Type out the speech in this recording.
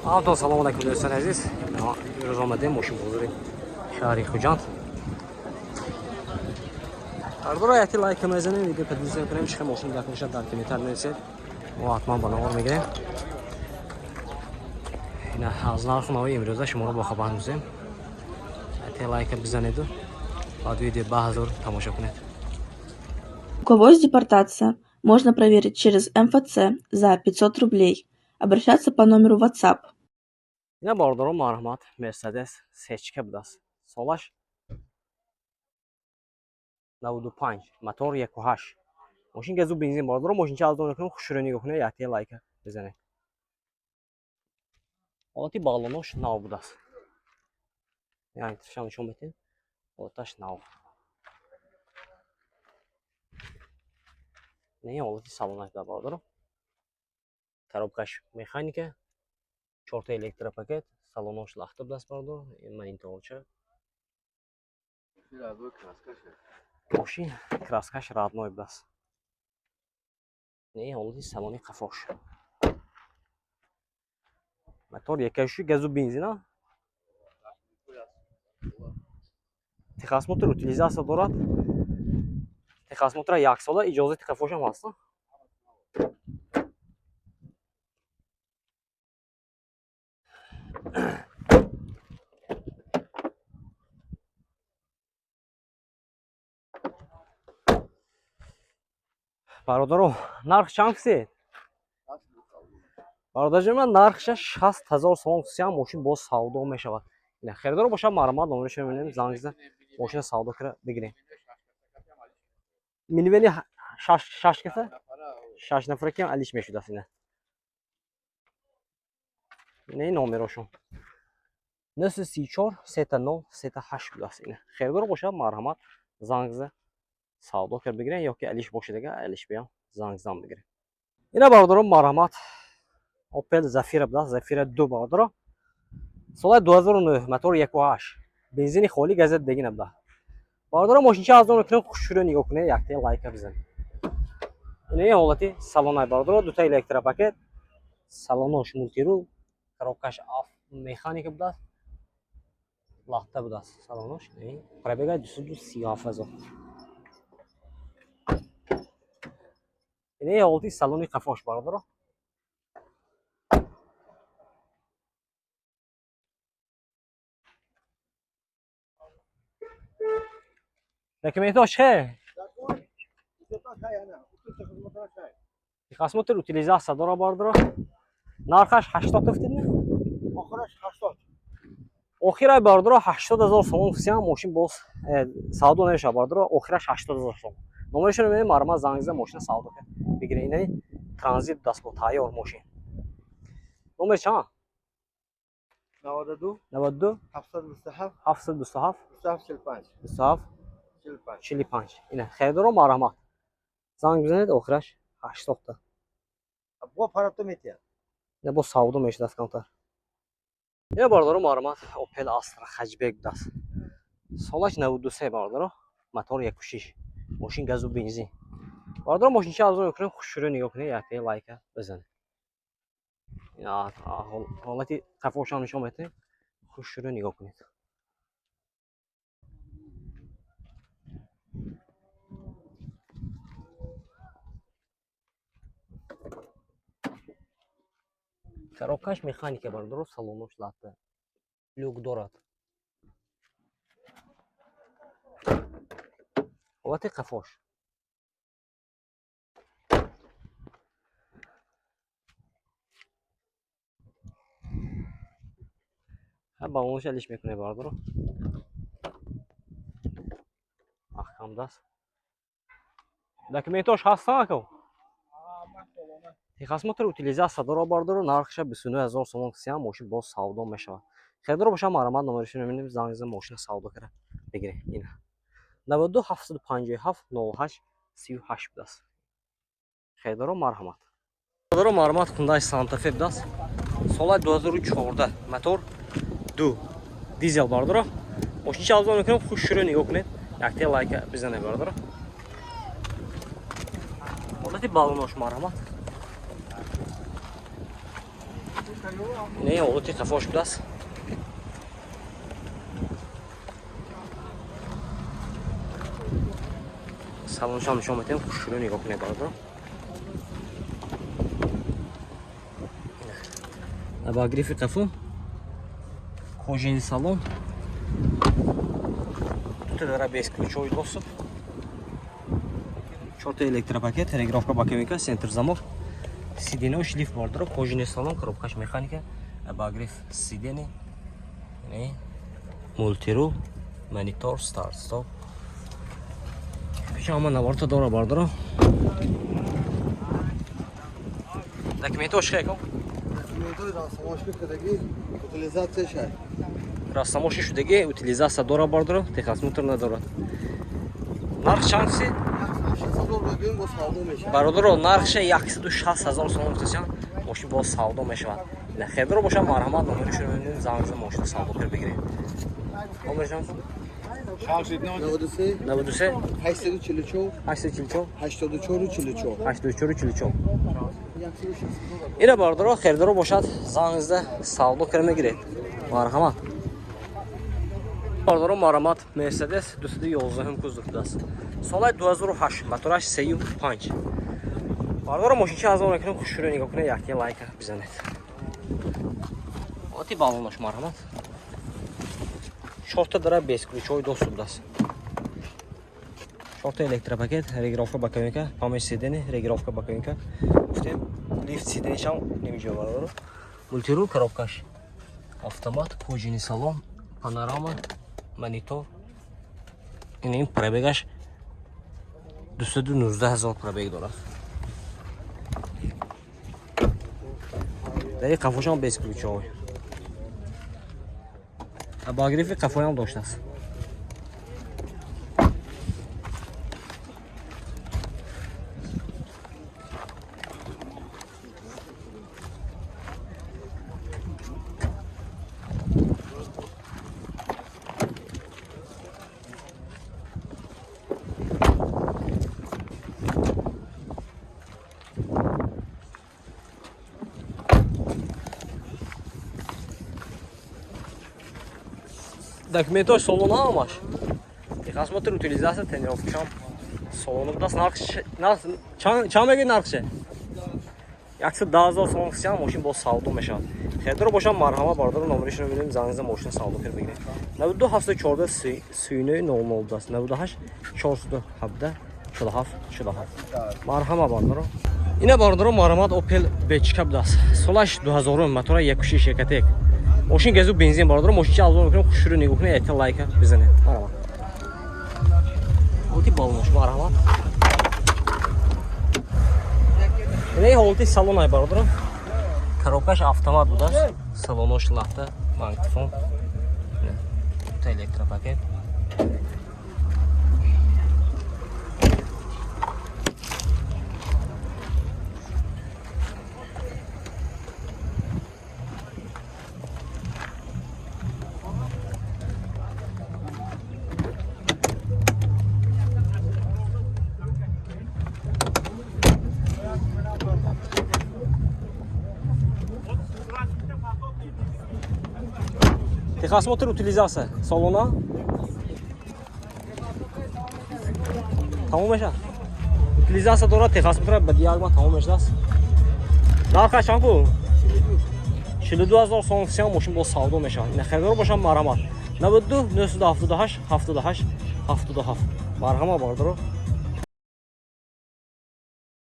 Ҳамтон салом алайкум, дӯстони азиз. Имрӯз омадем мошинбозори шаҳри Хуҷанд. Ҳардора якти лайка мезанем, видео подписаться мекунем, чӣ хел мошин дар мешад, дар комментар менависед. Мо ҳатман ба навор мегирем. Ина аз нарху нави имрӯза шуморо бохабар мекунем. Якти лайка бизанеду баъд видео ба ҳазур тамошо кунед. У кого есть депортация, можно проверить через МФЦ за 500 рублей. Обращаться по номеру WhatsApp. Ина, бародарон, марҳамат, Мерседес сечка будааст. Солаш 95, мотор 1,8. Мошин газу бензин, бародарон, мошинча аз дон кунем, хушрӯ нигоҳ кунед, якте лайка бизанед. Ҳолати баллонош нав будааст. Яъне тишам нишон медиҳем. Ҳолаташ нав. Не, ҳолати салонаш буда, бародарон. Коробкаш механика, чорта электропакет, салонош лахта будааст, бародарон, мониторча. Мошин краскаш родной будааст. Не, ҳолати салони қафош. Мотор якаши, газу бензина. Техосмотр, утилизация дорад. Техосмотра яксола, иҷозати қафошам ҳаст. Бародаро, нарх чанд кисед? Бародарҷон, ман нархша 60 000 сомон кисиям, мошин боз савдо мешавад. Ина харидоро бошад, марҳамат, номерашо мебинем, занг зада мошина савдо кара бигирем. Минивени шаш каса? Шаш нафара киам алиш мешудааст ина. Ина ин номерошон. 934 30 38 будааст ина. Харидоро бошад, марҳамат, занг зада савдо кара бигирем ё ки алиш бошад, ага алиш биям занг зан бигирем. Ина, бародарон, марҳамат, Opel Zafira будааст, Zafira 2, бародарон. Соли 2009, мотор 1,8. Бензини холӣ, газет дегина буда. Бародарон, мошинча аз он кунем, хушрӯ нигоҳ кунед, якте лайка бизанед. Ина ин ҳолати салонай, бародарон, дута электропакет, салонош мультирул, коробкаш механика будааст, лахта будааст салонош. Пробега 237 000. Ина ин ҳолати салони қафош, бародарон. Документҳо чӣ? Техосмотр, утилизация дора, бародарон. Нархаш 80 гуфтед? Охираш 80. Охирай, бародаро, 80 000 сомон фисиам, мошин боз савдо намешавад, бародаро, охираш 80 000 сомон. Номерашро мебинем, марҳамат, занг зада мошина савдо кар бигиред. Ина транзит будааст, бо тайёр мошин. Номер чанд? 92 92 727 727 27 45 27 45. 45. Ина харидоро, марҳамат. Занг бизанед, охираш 80 та. Бо парато метия. Ина бо савдо мешудааст камтар. Ина, бародаро, марҳамат, Opel Astra хэтчбек будааст. Солаш 93, бародаро, мотор 1,6. Мошин газу бензин. Бародаро, мошинча аз он мекунем, хушрӯ нигоҳ кунед, якте лайка бизанед. Ина ҳолати қафошам нишон медиҳем. Хушрӯ нигоҳ кунед. Коробкаш механика, бародаро, салонош латта. Люк дорад. Ҳолати қафош. Ҳа, баллонаш алиш мекунед, бародаро. Маҳкамдаст. Документош ҳастан, ако? Техосмотр, утилизация дора, бародаро, нархша 29 000 сомон кисиам, мошин боз савдо мешавад. Харидоро бошад, марҳамат, номерашро мебинем, занг зада мошина савдо кара бигиред. Ина 92 757 08 38 будааст. Харидоро, марҳамат. Бародаро, марҳамат, Hyundai Santa Fe будааст. Соли 2014, мотор 2 дизел, бародаро. Мошинча аз он мекунем, хушрӯ нигоҳ кунед. Якте лайка бизанед, бародаро. Ҳолати баллонош, марҳамат. Инаи ҳолати қафош будааст. Салоншам нишон метиҳем, хушрӯ нигоҳ кунед, бародаро. Ба грифи қафо, кожаный салон, дута дара бесключевой доступ, чорта электропакет, регулировка боковика, центр замок, сиденье шлиф, бародаро, кожаный салон, коробкаш механика, ба гриф сиденье, мультирул, монитор, старт стоп. Печа ҳама наворта дора, бародаро. Документҳо шикайком? Растамоши шудагӣ, утилизация дора, бародаро, техосмотр надорад. Нарх чанд си? Бародаро, нархша 160 000 сомон гуфтасян, мошин боз савдо мешавад. Хебро бошад, марҳамат, номерашро мебинем, занг зада мошина савдо кар бигиред. Номершон? 93 93 844 844 84 44. 84 44. Ина, бародаро, хердоро бошад, занг зада савдо кар мегиред. Марҳамат. Бародаро, марҳамат, Мерседес 211 кузов будааст. Солаи 2008, мотораш 3.5. Бародаро, мошинча аз он мекунем, хушрӯ нигоҳ кунед, якте лайка бизанед. Оти баллонош, марҳамат. Чорта дара бесключевой доступ будааст. Чорта электропакет, регулировка боковика, память сиденья, регулировка боковика. Гуфтем, лифт сиденьяшам намеҷо, бародаро. Мультирул, коробкаш. Автомат, кожаный салон, панорама, монитор. Ин пробегаш 219 000 пробег дорад. Дари қафошам бесключевой. Ба грифи қафоям доштааст. Документҳои салона ҳамаш. Техосмотр, утилизация, тонировкашам салони будааст. Нарх чанд мегӯед нархше? 110 000 сомон хисиям, мошин боз савдо мешавад. Хелдоро бошам, марҳамат, бародаро, номерашро мебинем, занг зада мошина савдо кар бигиред. 92 714 39 00 будааст. 98 417 47 47. Марҳамат, бародаро. Ина, бародаро, марҳамат, Opel Бечка будааст. Солаш 2000, мотора 1.6 Ecotec. Мошин газу бензин, бародаро, мошинча алзон мекунем, хушрӯ нигоҳ кунед, якта лайка бизанед. Марҳамат. Ҳолати баллонош, марҳамат. Инаи ҳолати салон ай, бародаро. Коробкаш автомат будааст. Салонош лахта, магнитофон. Дута электропакет. Техосмотр, утилизация. Салона. Тамом мешавад. Утилизация дорад, техосмотр ба як моҳ тамом мешудааст. Нархаш чанд пул? 42 000 сомон сиям, мошин боз савдо мешавад. Ина харидор бошам, марҳамат. 92 978 78 77. Марҳамат, бародаро.